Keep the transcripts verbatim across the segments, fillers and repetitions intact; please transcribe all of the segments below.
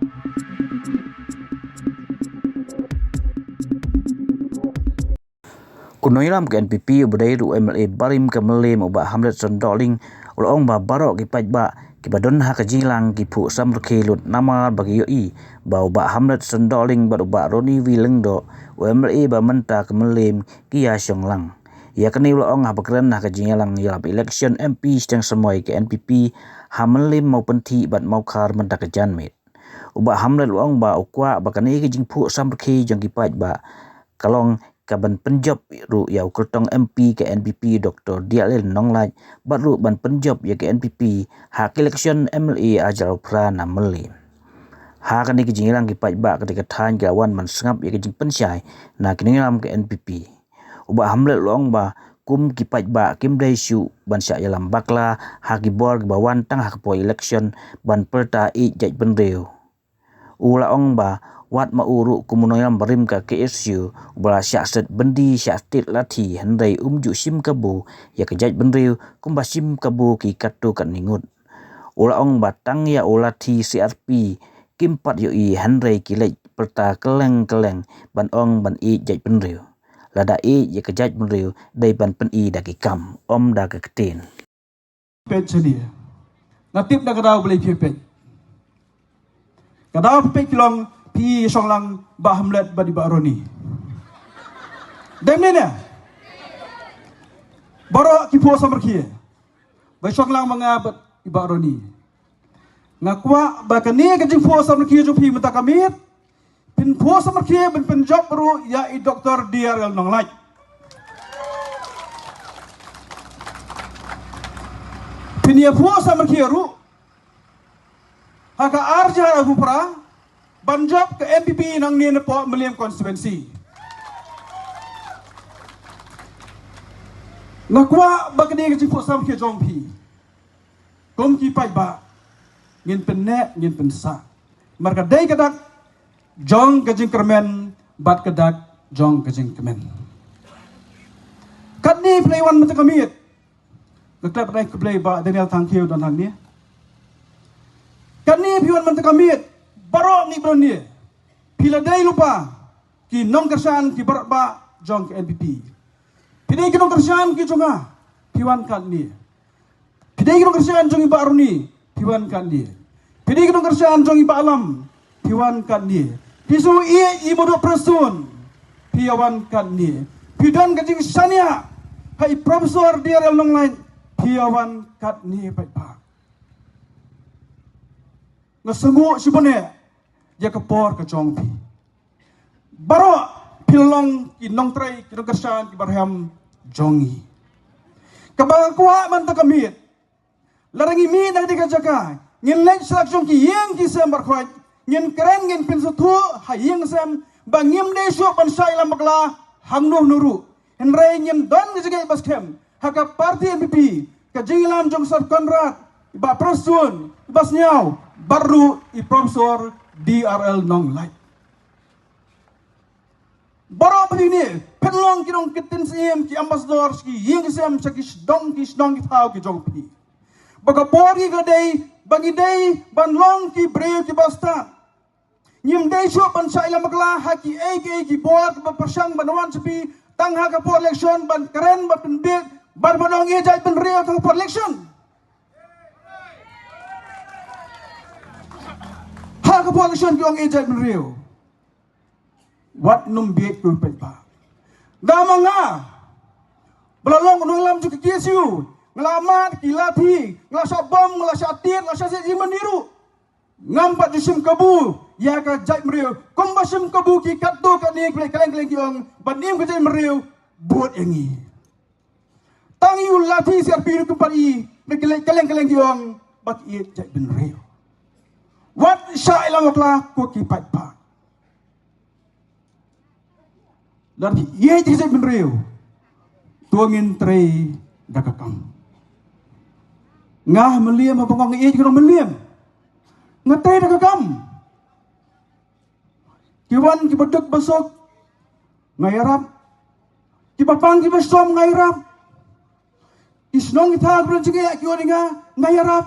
U nongïalam ka N P P uba dei ruh u M L A barim ka Mylliem u Bah Hamletson Dohling u la ong ba baroh ki paidbah kiba don ha ka jingïalang ki phuh samrkhie lut namar ba ki ïohi ba u Bah Hamletson Dohling bad u Bah Ronnie V Lyngdoh, u M L A ba mynta ka Mylliem, ki ïa shong lang. Ïa kane u la ong haba kren ha ka jingïalang ïalap election M P shiteng samoi ka N P P ha Mylliem, Mawpynthih bad Mawkhar mynta ka janmiet. U Bah Hamlet u la ong ba u kwah ba kane ka jingphuh samrkhie jong ki paidbah ka long kaban pynjop ruh ïa u kyrtong M P ka N P P Doktor D R L Nonglait bad ruh ban pynjop ïa ka N P P ha ka election M L A arhajar arphew phra na Mylliem. Ha kane ka jingïalang ki paidbah katei ka thaiñ ki la wan ban sngap ïa ka jingpynshai na ki nongïalam ka N P P. U Bah Hamlet u la ong ba kum ki paidbah kim dei shuh ban shah ïalam bakla ha ki bor kiba wan tang ha ka por election ban pyrta ïeit jaitbynriew. U la ong ba wat ma u ruh kum u nongïalam barim ka K S U uba la shah set byndi shah tied lathi hynrei um ju shim kabu ïa ka jaitbynriew kumba shim kabu ki katto katne ngut. U la ong ba tang ïa u lathi C R P kim pat ïohi hynrei ki leit pyrta kylleng kylleng ban ong ban ïeit jaitbynriew. Lada ïeit ïa ka jaitbynriew dei ban pyni da ki kam, ym da ka ktien. Peit shane. Nga tip na ka daw balei phi peit. Ka daw phi peit ki long phi shong lang Bah Hamlet bad i Bah Ronnie. Dei mynne ne? Baroh ki phuh samrkhie ba shong lang ma nga bad i Bah Ronnie. Nga kwah ba kane ka jingphuh samrkhie jong phi mynta ka miet phin phuh samrkhie ban pynjop ruh ïa i Doktor D R L Nonglait. Phin ïa phuh samrkhie ruh ha ka arhajar arphew phra ban jop ka N P P nangne napoh Mylliem constituency. Nga kwah ba kane ka jingphuh samrkhie jong phi kum ki paidbah ngin pynneh ngin pynsah. Namar ka dei ka dak jong ka jingkyrmen bad ka dak jong ka jingkmen. Katne phi la wan mynta ka miet. Nga klet bad ai khublei Bah Daniel Thangkhiew don hangne. Katne phi wan mynta ka miet baroh ngi baroh ne phi la dei lypa ki nongkyrshan ki baroh bah jong ka N P P. Phi dei ki nongkyrshan ki jong nga phi wan katne. Phi dei ki nongkyrshan jong i Bah Ronnie phi wan katne. Phi dei ki nongkyrshan jong i Bah Lam phi wan katne. Phi shu ïeit i Mawduh Prestone phi ïa wan katne. Phi don ka jingshaniah ha i Professor D R L Nonglait phi ïa wan katne paidbah. Nga sngew shibun eh ïa ka por ka jong phi. Baroh phi long ki nongtrei ki nongkyrshan ki barhem jong ngi. Kaba nga kwah mynta ka miet lada ngi mih na kane ka jaka ngin leit sha la ka jong ki ïing ki sem baroh khoit ngin kren ngin pynsngewthuh ha ïing sem ba ngim dei shuh ban shah ïalam bakla hangno hangno ruh. Hynrei ngin don ka jingngeit ba skhem ha ka party N P P ka jingïalam jong Sir Conrad, i Bah Prestone, i Bah Sniaw bad ruh i Professor D R L Nonglait. Baroh phi ne phin long ki nongkyrshan ki ambassador ki ïing ki sem sha ki shnong ki shnong ki thaw ki jong phi. Ba ka bor ngi ka dei ba ngi dei ban long ki briew ki bastad. Ngim dei shuh ban shah ïalam bakla ha kiei kiei ki bor kiba pyrshang ban wan sha phi tang ha ka por election ban kren ban pynbieit ban ban ong ïeit jaitbynriew tang ha ka por election. Ha ka por election ki ong ïeit jaitbynriew. Wat nym bieit ko paidbah. Nga ma nga ba la long u nongïalam jong ka K S U nga la mad ki lathi nga la shah bom nga la shah tied nga la shah siat jingmane ruh. Ngam pat ju shim kabu ïa ka jaitbynriew kumba shim kabu ki katto katne ki kylleng kylleng ki ong ban im ka jaitbynriew bud ïa ngi. Tang ïa u lathi C R P ruh kim pat i ba ki kylleng kylleng ki ong ba ki ïeit jaitbynriew. Wat shah ïalam bakla ko ki paidbah. Lada phi ïeit ïa ka jaitbynriew to ngin trei da ka kam. Nga ha Mylliem haba nga ong nga ïeit ka nong Mylliem nga trei da ka kam. Ki wan kiba duk ba suk nga ïarap. Kiba pang kiba shitom nga ïarap. Ki shnong ki thaw kiba don jingeh ki wan ïa nga nga ïarap.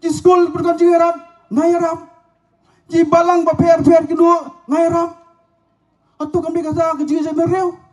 Ki skul kiba don jingïarap nga ïarap. Ki balang ba pher pher ki duh ngai rap. Atu kam dei kata ka jingïaseng bynriew.